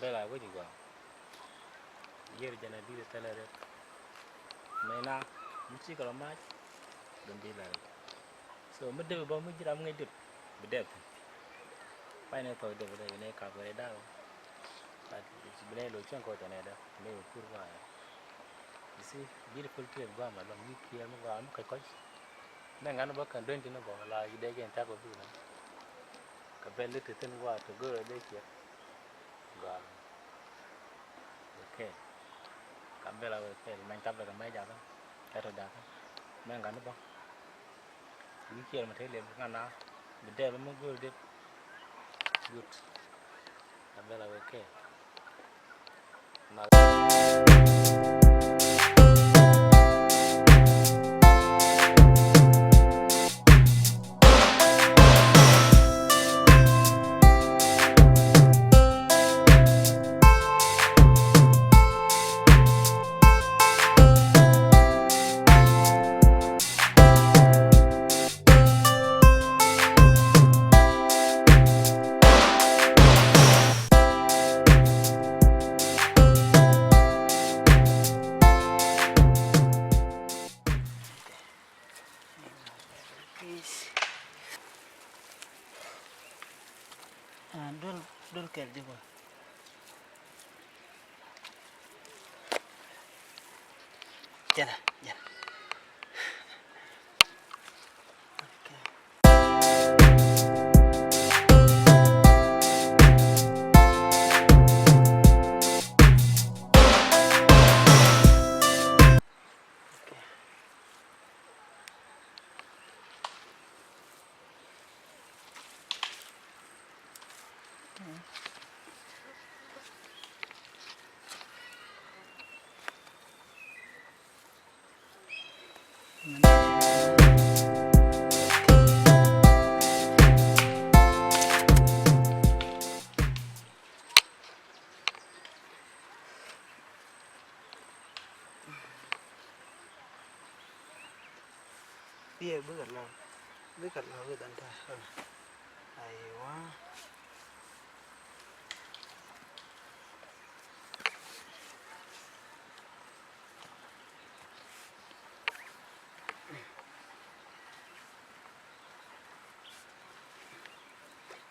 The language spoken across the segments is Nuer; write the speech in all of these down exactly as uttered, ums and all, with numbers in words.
Bɛ la wec gɔaa. Yiër jɛn a di̱t thilɛ ret. Mëë na mi cikɛ rɔ mac. Dun bi la ret. So mi dee bi bä mi ji̱ ram ŋäc dee bi dee thi̱n. Pay ni thɔk dee bi dee bi ni kap kɛ rɛy da̱a̱k. But bi ni lo̱c cieŋ kɔc tɛn ɛ dee bi ni kur kɔc ɛ. You see, beautiful trip guam along, you hear mi guam mi kɔc kɔc. Nɛ ŋan bä kɛn dueny tin bä la yi dee jɛn tak bä bi na. Kɛ bɛl ti thin guam ti go̱o̱r dee ciɛ. Guam. Okay. Kɛ bɛl a wee kɛl mɛn kap bɛ kɛ mɛ jakä. Kɛ tɔ jakä. Mɛ ŋan bä. Wi̱i̱ ciɛɛr mi te liɛl ŋa̱n na bi dɛɛp mi go̱o̱r dep. Gut. Abel a wek kɛ. Duel, duel kɛl jɛ bä. Jɛn ɛ, jɛn ɛ. Biɛ bikɛ lɔ, bikɛ lɔ wi̱dan ta̱a̱. Aiwa.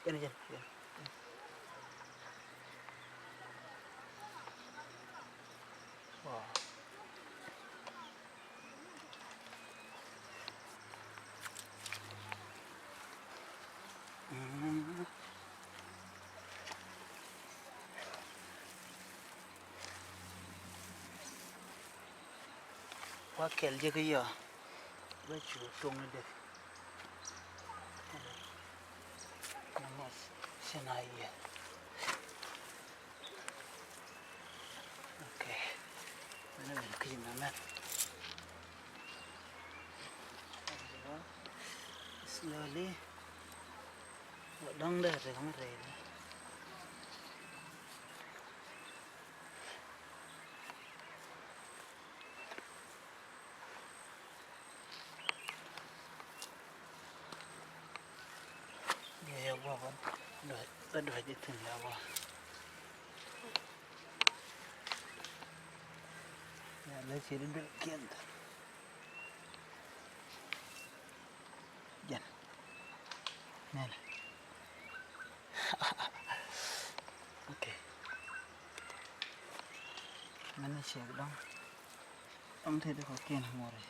Jɛn, jɛn, jɛn. Wow. Mm. Wa kɛl jɛ kä yɔ. Bä cu tuŋ ni dek. Nɛ mɔth cɛ na yiɛ. Okay. Mɛn a ben ki̱c na mɛn. Slowly. Wä dɔ̱ŋ dee tek mi rɛy. Yɛ guɔ bä duac, bä duac ithin yɛ guɔ. Yɛ lɛ ci di duel kiɛn thin. Jɛn. Nɛnɛ. Okay. Mɛn ni ciɛk dɔŋ. Dɔŋ te di kɔkiɛn ŋuɔri.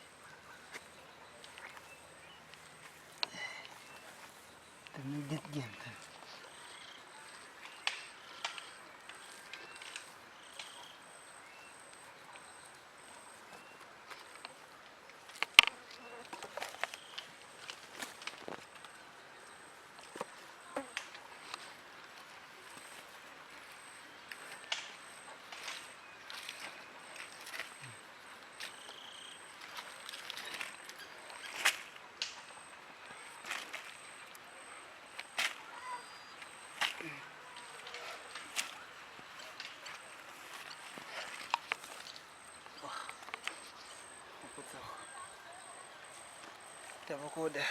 Te mi dit jiɛn te. Tɛ bä kodɛ.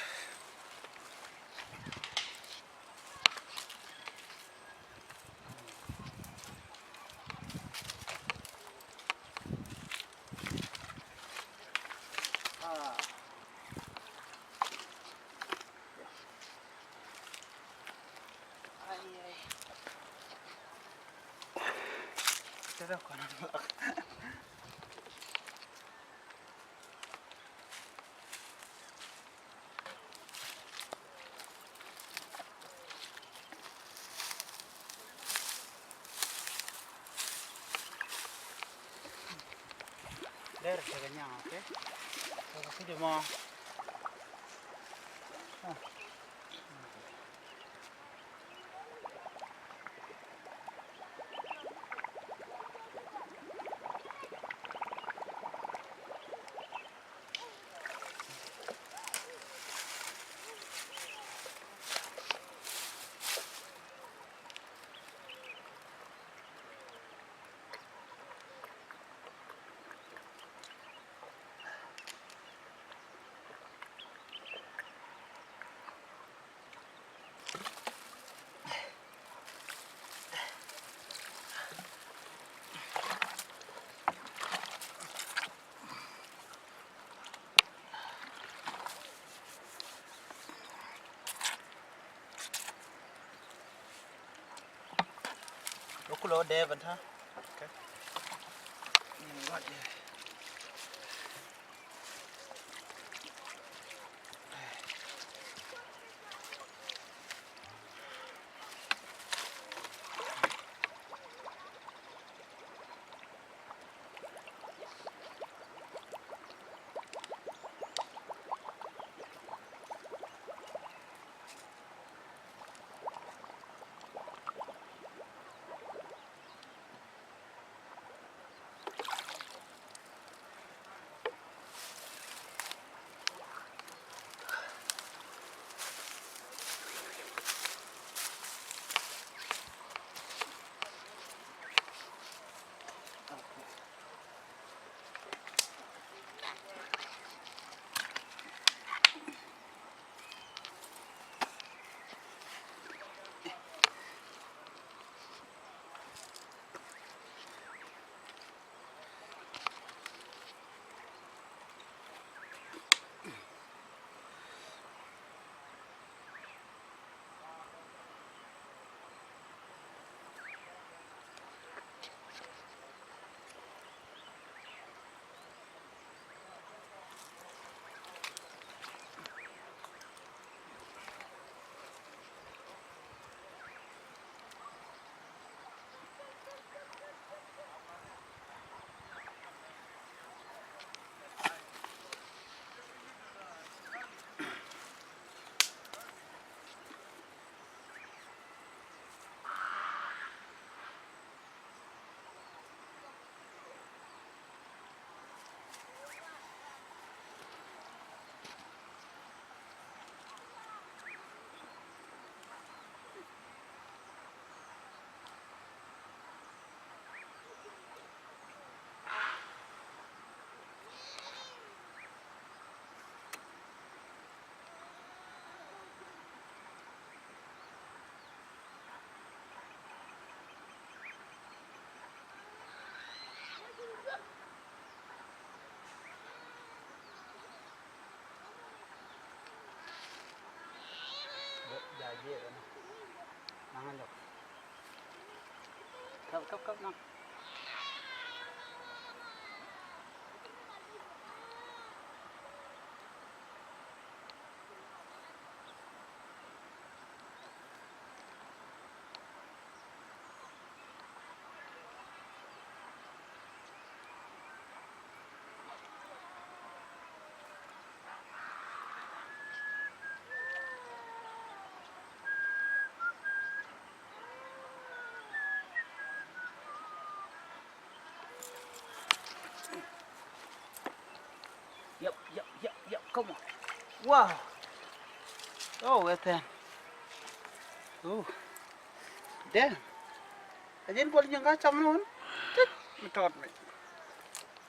Dee rɔ tekɛ nyaŋ, okay? Tekɛ kui̱dɛ mɔ. Ah. Lo kulɛ wä dee bä ta̱a̱. Okay. Kap, kap, kap, nang. Yep, yep, yep, yep, come on. Wow. Oh, wet thin. Oh. Damn. A jin bol jin ka cham nun. Tit, mi tot mi.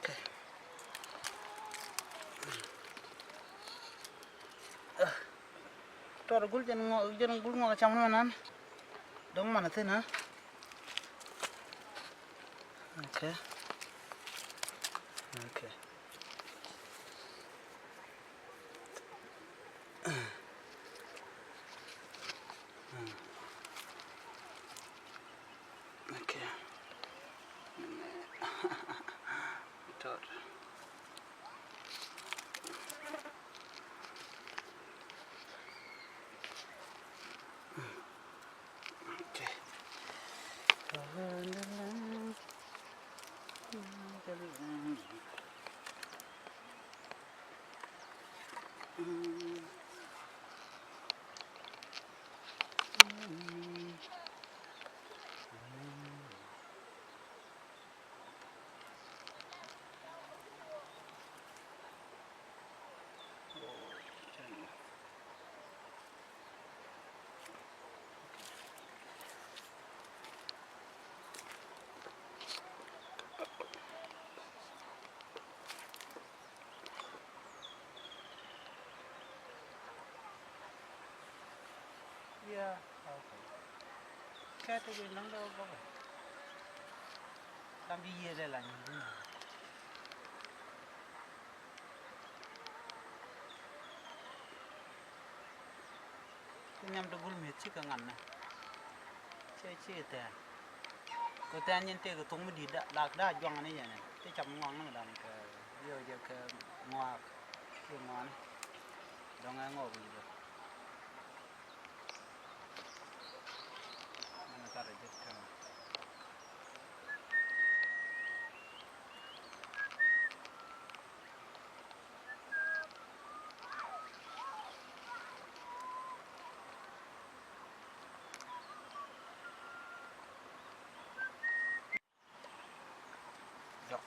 Okay. Tɔr gul jɛn ŋɔ, jɛn gul ŋɔ kɛ cam ni manan. Dɔŋ man a thin, ha? Okay. Okay. Okay. Yeah, okay. Kɛ ti bi naŋ dee wä bɔkɛ. Lam bi yiëë dee la nyin bi nyin. Ti nhiam ti gul mi̱eth cikɛ ŋan nɛ. Cɛ ci tɛɛn. Kɛ tɛɛn nyin tëëkɛ thok mi di̱t da, lak da juaŋ ni yɛn. Ti cap ŋuak ni mi dan kɛ yio̱w jɛ kɛ ŋuak. Ci ŋuak ni. Dɔ̱ŋ ɛ ŋɔɔk wi̱c dee. Mɛn ɛ kat ɛ jek tɛmɛ. Dɔk.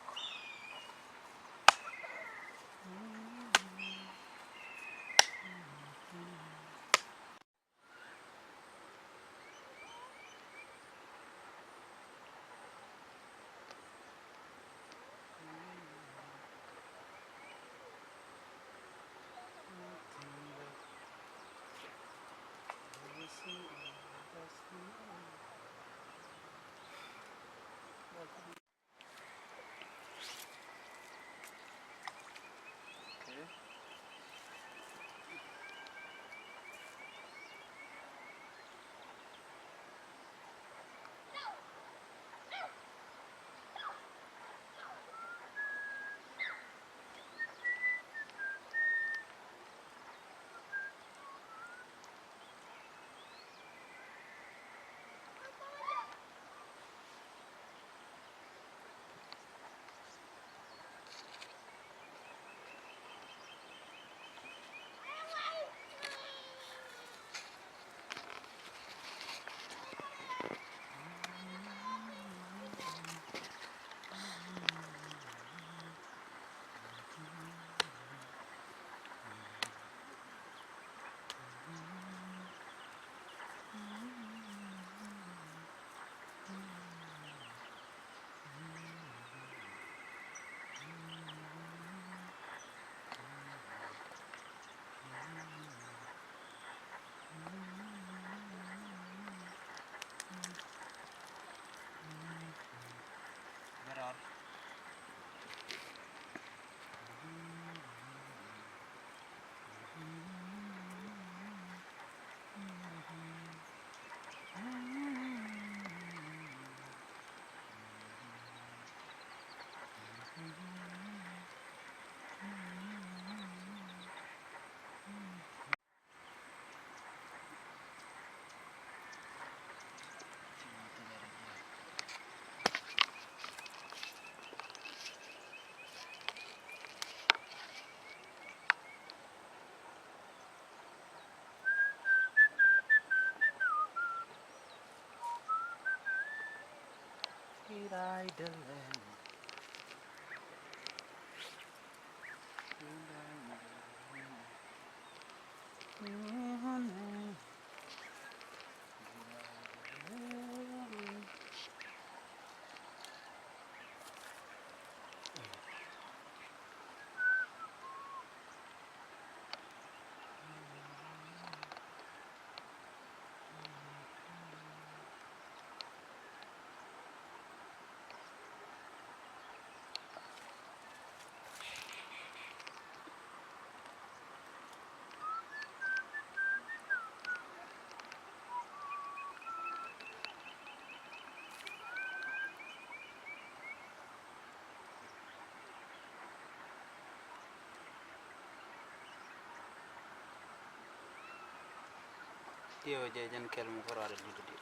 Tiɛw jɛ jɛn kɛl mi kɔrɔadɛ di̱t di̱t.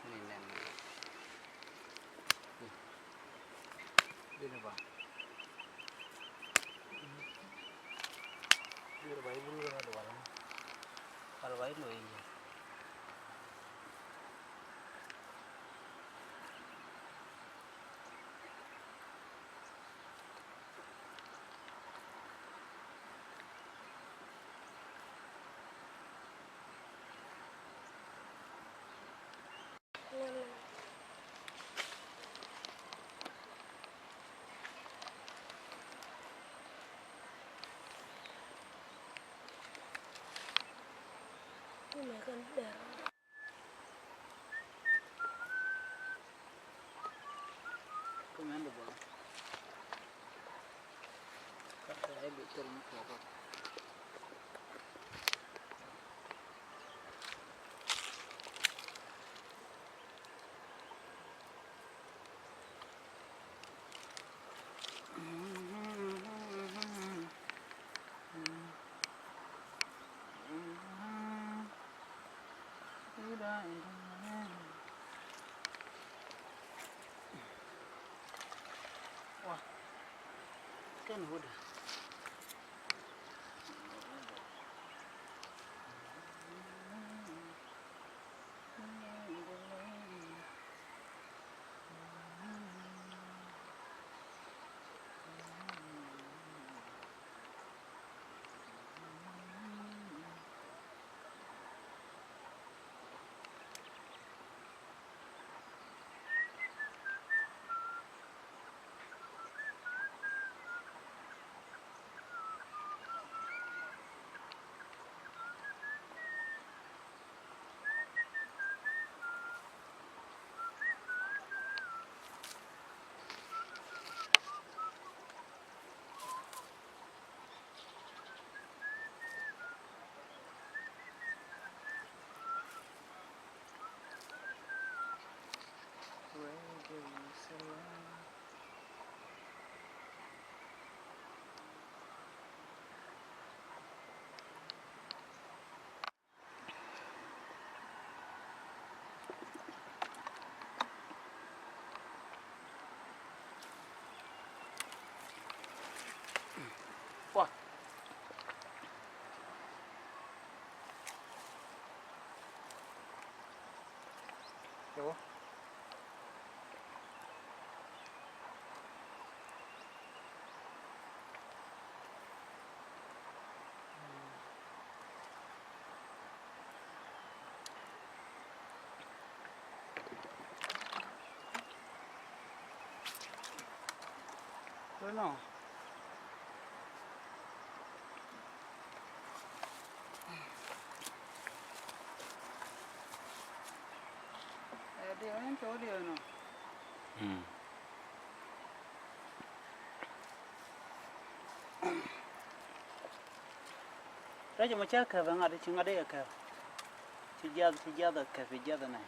Ni nɛn. Bini ba. Wa i̱ bul wä lual. Wal wa i̱ lo̱c yɛ. Wa kɛn wut. Don't know. Mm. Rɛc ɛmɔ cä kɛp ɛ ŋa̱t ci ŋa̱t ɛ kɛp. Ci jiath ci jiath ɛ kɛp ci jiath ɛ nɛ.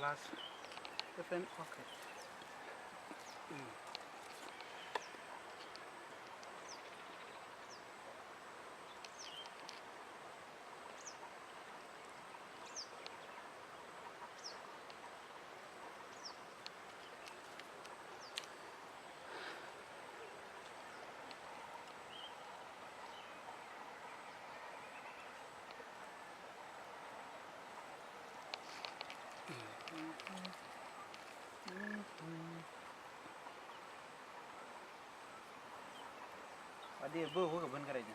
Las. Even okay. Mm. Adi bä wä kɛ ben kɛ rɛc.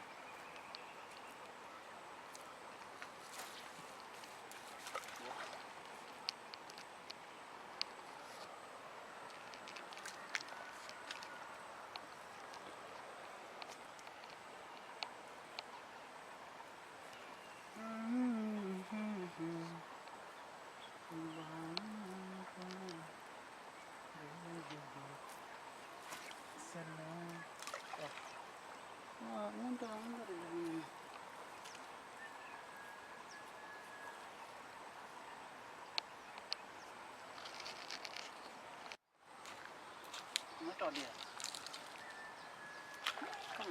Come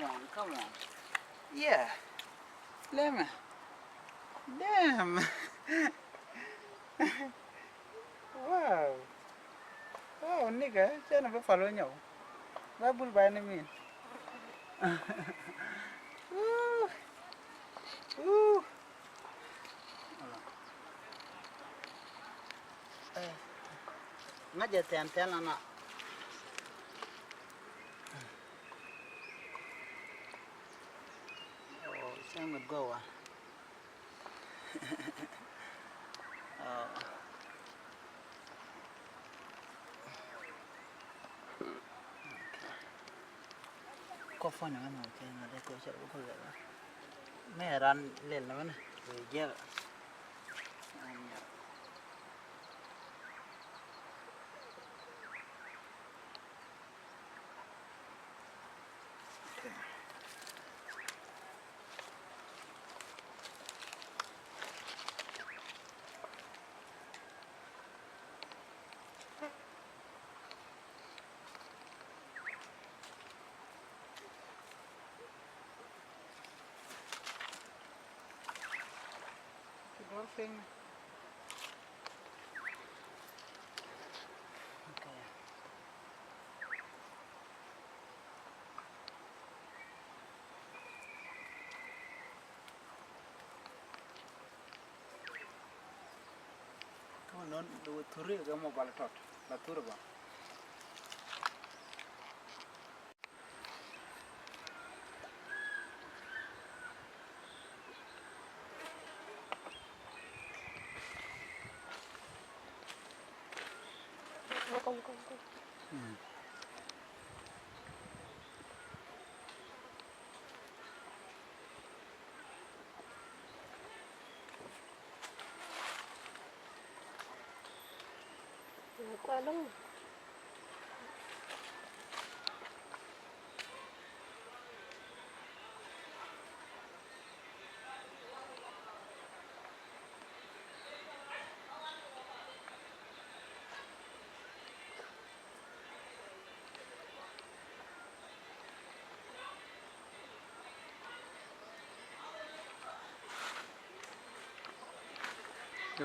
on, come on. Yeah. Leme. Damn. Wow. Oh, nigga, cɛ na bä pal wä nyɔk. Bä bul ba ni min. Woo. Woo. Ŋa̱cɛ thɛn thɛn lana. Oh, same with Goa. Oh. Kɔ phone mɛ nɔ kɛ ŋa dee kɔ cɛ rɛ bä kɔ lɛ la. Mɛ ran lɛl na mɛ nɛ. Wee jɛ. Come on, non, du thuri kɛ mɔ bal tɔt. La thuri ba.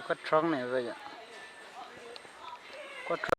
Kä truck ni bä jɛ. Kä truck.